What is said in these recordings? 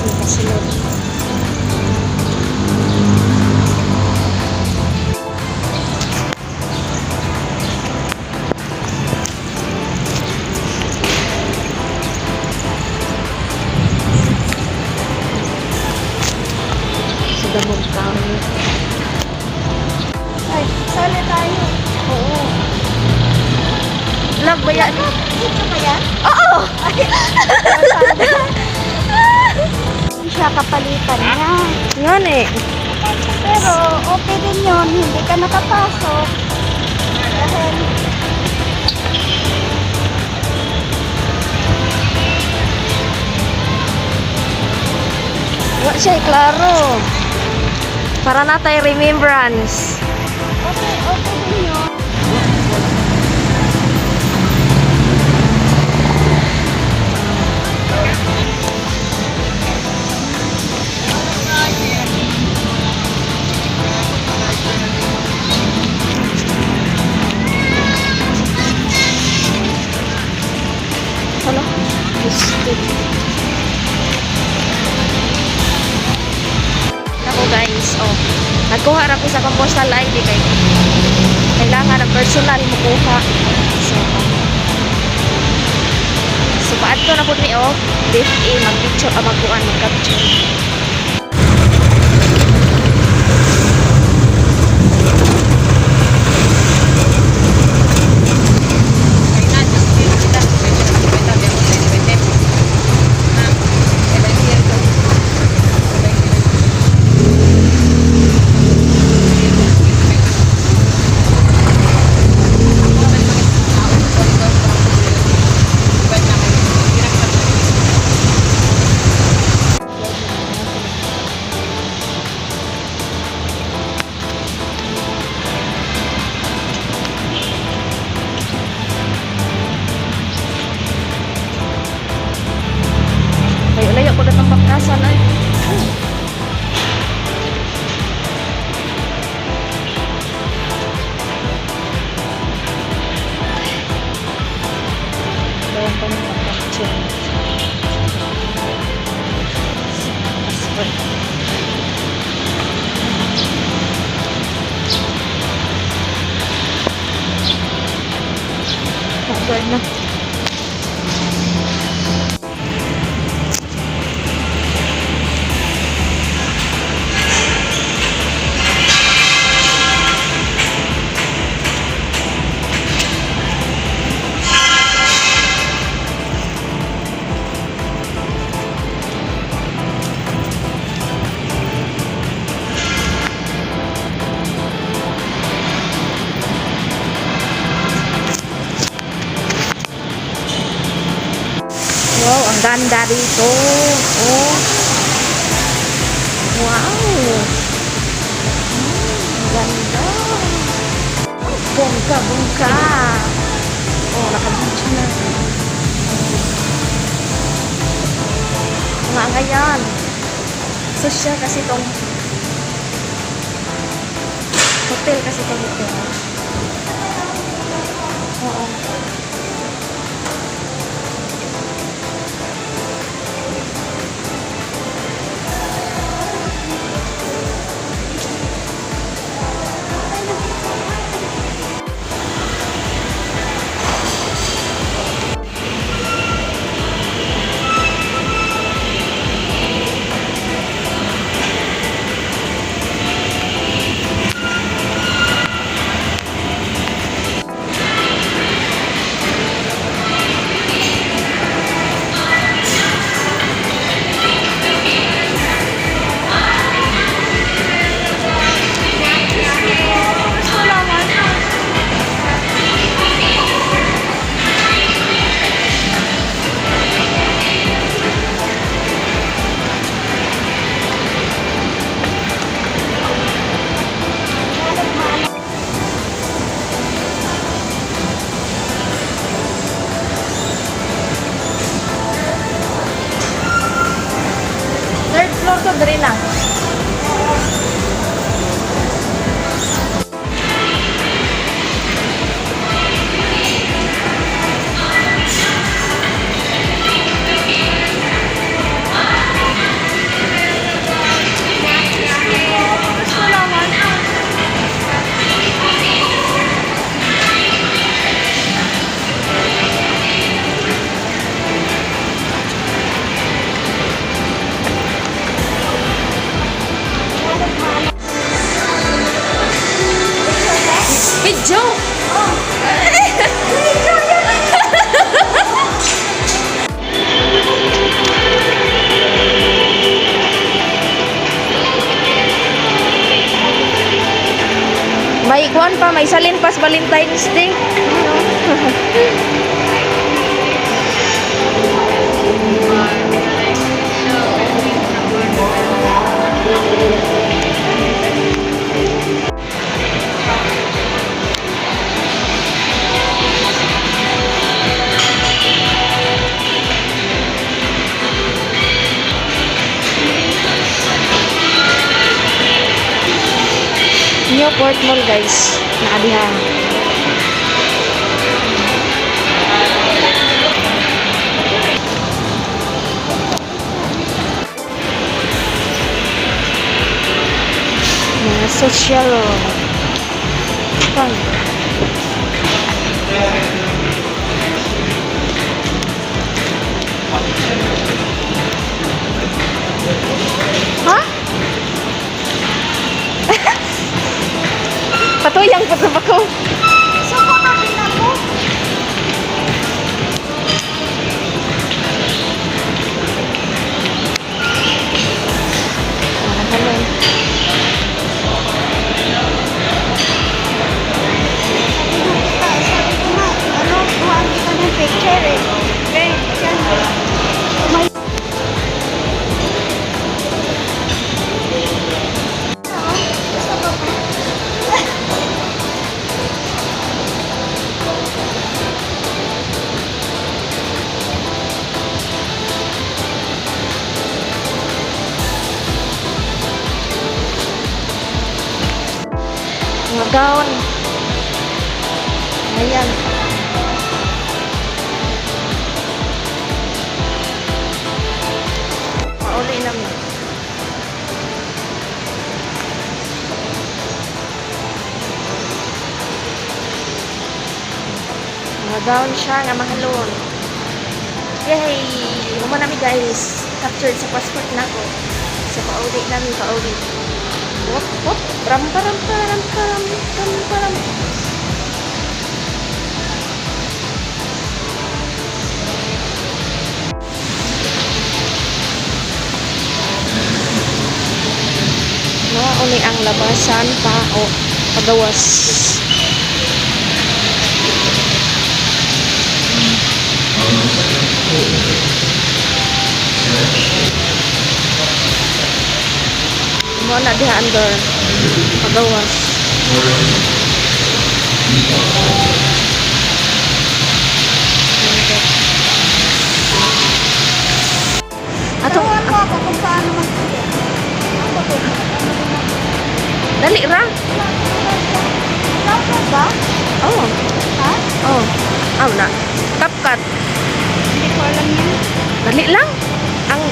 Kasunod. Sa damong tao. Ay, sali tayo. Oo. Love ba yan? Dito ba yan? Oo! Hindi siya kapalitan niya. Nga eh. Pero okay din yun, hindi ka nakapasok. Dahil Wa siya eh, klaro. Para na tayo remembrance. okay, okay din yun. Ano? Gusto. Ako guys, oh. Nagkuha ra ko sa akong postal ID kay kailangan ang personal mo kuha. So, paadto na pud mi oh. Lift in, mag-picture, magkuan, mag-capture. Layo-layo ko na bangkasan ay. Dawang pa ng pag-capture. Passport. Passport na. Wow, ang ganda dito. Oh. Wow. Ang ganda. Oh, bongga, bongga. Oh, naka-beach na. Nga ngayon. So siya kasi tong hotel kasi tong hotel. Oo. Third floor to diri na. pa, may salin pa sa Valentine's Day. Newport Mall, guys. Naadiha. Mga social fun. Ha? Patuyang po sa ko. Suko na din ako. Ano? Sabi ko nga, ano, kuhaan kita ng picture eh. Okay. Yan. May... Oo, gusto ko pa. Mga gown. Ayan. Pauli namin. Mga gown siya nga mahalon. Yay! Human nami, guys. Captured sa passport na ko. So pauli namin, pauli. Wop, wop. Ram, param, param, param, param, param. Mao ni ang labasan pa o pagawas. Mao na diha under pagawas. Ato, Turuan mo ako kung paano mag-edit. Ako din. Ano din ako. dali ra. Ikaw ba? Oh, Ha? oh. Aw na. CapCut. Hindi ko alam yan. Dali lang. Ang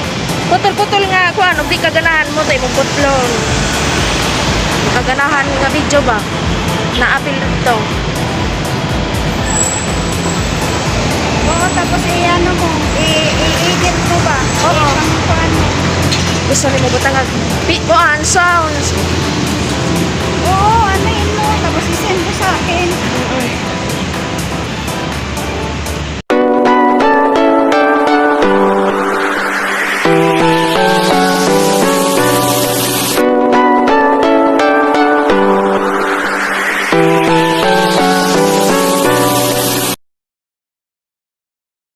putol-putol nga kuan, og di ka ganahan mo tay mong putlon. Kaganahan nga video ba? Naapil to. Oo, tapos i-ano mo, i-edit mo ba? Oo. I-isang kuan mo. Gusto nimo butang ag kuan sounds. Oo, ano yun mo, tapos i-send mo sa akin.